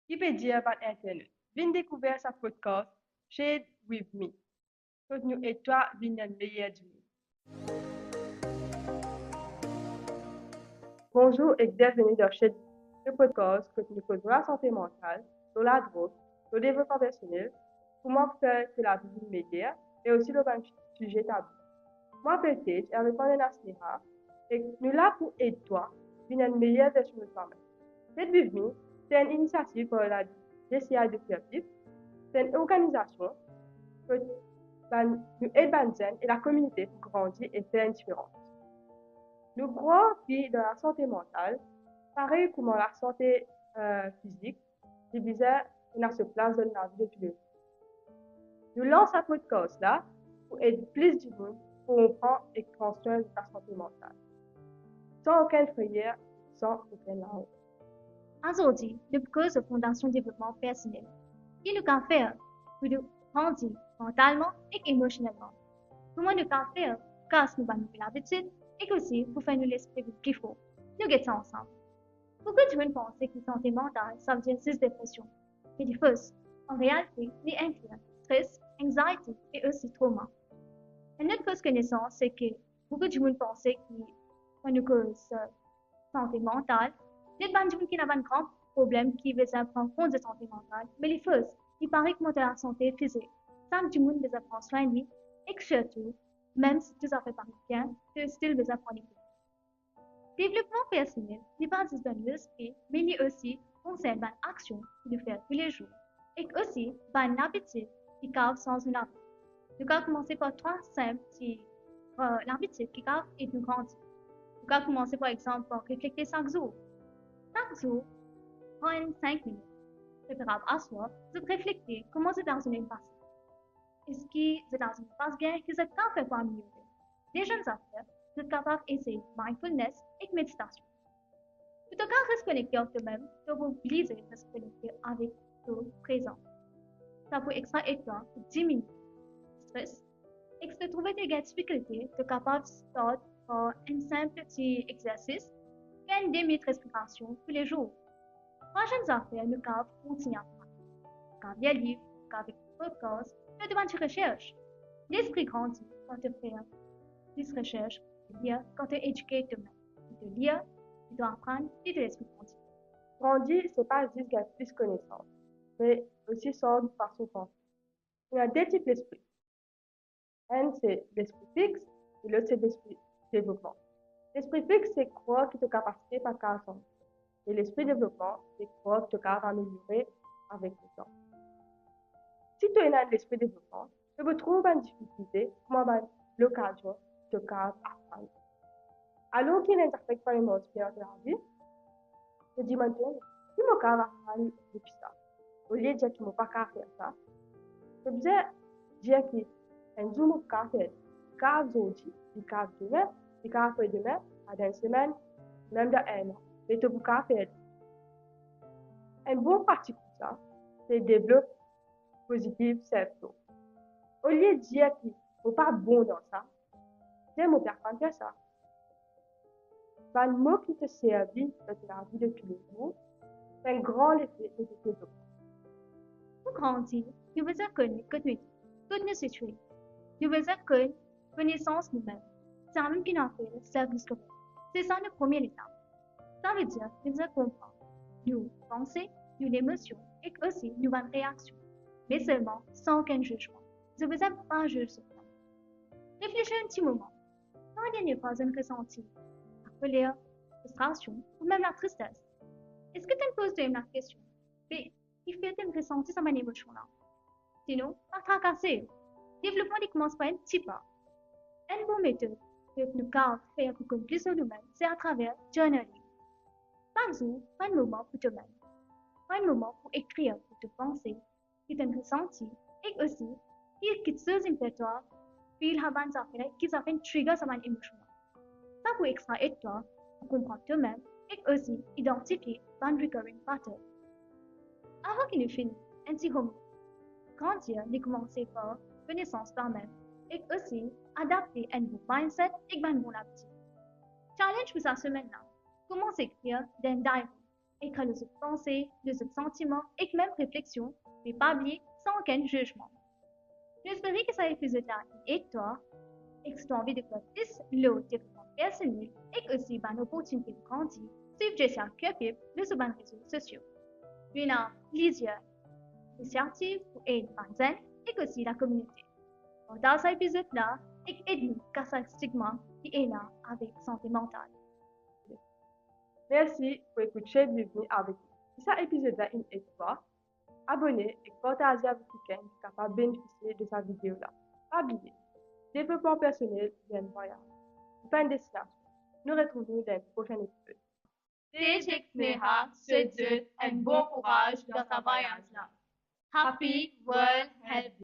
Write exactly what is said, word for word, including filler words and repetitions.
Ki pe dir bann internet? Vinn dekouver sa podcast Shade with Me, kot nou ed twa vinn enn meyer dimoun. Bonzour ek bienveni dan Shade, le podcast kot nou koz lor lasante mantal, lor ladrog, lor devlopman personel, kouma fer to lavi vinn meyer, e osi lor bann size tabou. Mo apel Tej e avek mwa ena Sneha, e nou la pou ed twa vinn enn meyer version de twamem. Shade with Me se enn inisiativ par la J C I de Pierre Pip. Se enn organizasion kot bann, nou ed bann zenn e lakominite pou grandi e fer enn diferans. Nou krwar ki dan lasante mantal, parey kouma lasante, eh, fizik, li bizin ena so plas dan lavi de toulezour. Nou lans sa podcast la pou ed plis dimoun pou konpran ek pran swin de lasante mantal, san okenn frayer, san okenn laont. Azordi, nou pou koz lor fondasion devlopman personel. Ki nou kav fer pou nou grandi mantalman ek emosionelman? Kouma nou kav fer kas nou bann move labitid ek osi pou fer nou lespri vinn pli for? Nou get sa ansam. Boukou dimoun panse ki sante mantal, savedir zis depresion. Me li fos. An realite, li inkli stres, anxiety e osi trauma. Enn lot fos konesans, se ki boukou dimoun panse ki kan nou koz, eh, sante mantal, li bann dimoun ki ena bann gran problem ki bizin pran kont de sante mantal, me li fos. Li parey kouma to lasante fizik. Sak dimoun bizin pran swin li, ek sirtou, mem si tou zafer pa bien, to still bizin pran li. Devlopman personel, li pa zis dan nou lespri, me li osi konsern bann aksion ki nou fer toulezour, ek osi bann labitid ki kav sanz nou lavi. Nou kav koumanse par trwa sinp ti, eh, labitid ki kav ed nou grandi. Nou kav koumanse, par exanp, par reflekte sak zour. Sak zour, pran enn sink minit, preferab aswar, zot reflekte kouma zot lazourne pase. Eski zot lazourne pas bien? Ki zot kav fer pou ameliore? Deziem zafer, zot kapav esey mindfulness ek meditasion. Pou to kav res konekte ar tomem, to pou oblize res konekte avek to prezan. Sa pou extra ed twa pou diminie stres. Ek si to trouve to gagn difikilte, to kapav start par enn sinp ti exersis, fer enn de minit respirasion toulezour. Trwaziem zafer, nou kav kontigne aprann. Nou kav lir liv, nou kav ekout podcast, fer de bann ti resers. Lespri grandi kan to fer plis resers, lir, kan to edike tomem. Pli to lir, pli to aprann, pli to lespri grandi. Grandi, se pa zis gagn plis konesans, me osi sanz fason panse. Ena de tip lespri. Enn se lespri fix e lot se lespri devlopman. Lespri fix se krwar ki to kapasite pa kav sanze. E lespri devlopman se krwar ki to kav ameliore avek letan. Si to ena enn lespri devlopman, to pou trouv bann difikilte kouma bann lokazion ki to kav aprann. Alor ki ena enn zafer ki pa mars bien dan to lavi, to dimann twa, "Ki mo kav aprann depi sa?" Olie dir ki mo pa kav fer sa, to bizin dir ki enn zour mo pou kav fer li. Li kav zordi, li kav demin, li kav apre demin, a dan enn semenn, mem dan enn an. Me to pou kav fer li. Enn bon pratik pou sa, se devlop pozitiv self-talk. Olie dir ki mo pa bon dan sa, dir mo pe aprann fer sa. Bann mo ki to servi dan to lavi de toulezour fer enn gran lefe lor to devlopman. Pou grandi, nou bizin kone kot nou ete, kot nou sitiye. Nou bizin konn konesans noumem. Samem ki nou apel self-discovery. Se sa nou premie letap. Savedir nou bizin konpran nou panse, nou lemosion ek osi nou bann reaksion, me selman san okenn zizman. Zot bizin pa ziz zot mem. Reflesi enn ti moman. Kan dernie fwa zot inn resanti lakoler, lafristrasion oubien mem latristes? Eski to inn poz twa-mem lakestion, be, kifer to inn resanti sa bann emosion la? Sinon, pa trakase. Devlopman, li koumans par enn ti pa. Enn bon metod ki nou kav fer pou konn plis lor noumem, se atraver journaling. Sak zour, pran enn moman pou tomem. Pran enn moman pou ekrir lor to panse, ki to inn resanti, ek osi ki kiksoz inn fer twa feel sa bann zafer la, ki zafer inn trigger sa bann emosion la. Sa pou extra ed twa pou konpran tomem ek osi idantifie bann recurring pattern. Avan ki nou fini, enn ti homework. Grandi, li koumanse par konesans twamem ek osi adapte enn bon mindset ek bann bon labitid. Challenge pou sa semenn la, koumans ekrir dan enn diary. Ekrir lor zot panse, lor zot santiman ek mem refleksion, me pa bliye, san okenn zizman. Nou espere ki sa epizod la inn ed twa, ek si to anvi dekouvrir plis lor devlopman personel ek osi bann loportinite pou grandi, swiv Jessia Cure Pip lor so bann rezo sosio. Li ena plizier inisiativ pou ed bann zenn ek osi lakominite. Partaz sa epizod la ek ed nou kas sa stigma ki ena avek sante mantal. Mersi pou ekout Shade Bibni avek nou. Si sa epizod la inn ed twa, abone ek partaze avek kikenn ki kapav benefisie de sa video la. Pa bliye, devlopman personel li enn vwayaz, li pa enn destinasion. Nou retrouv nou dan enn prosenn epizod. Stage ek Sneha swet zot enn bon kouraz dan sa vwayaz la. Happy World Health Day.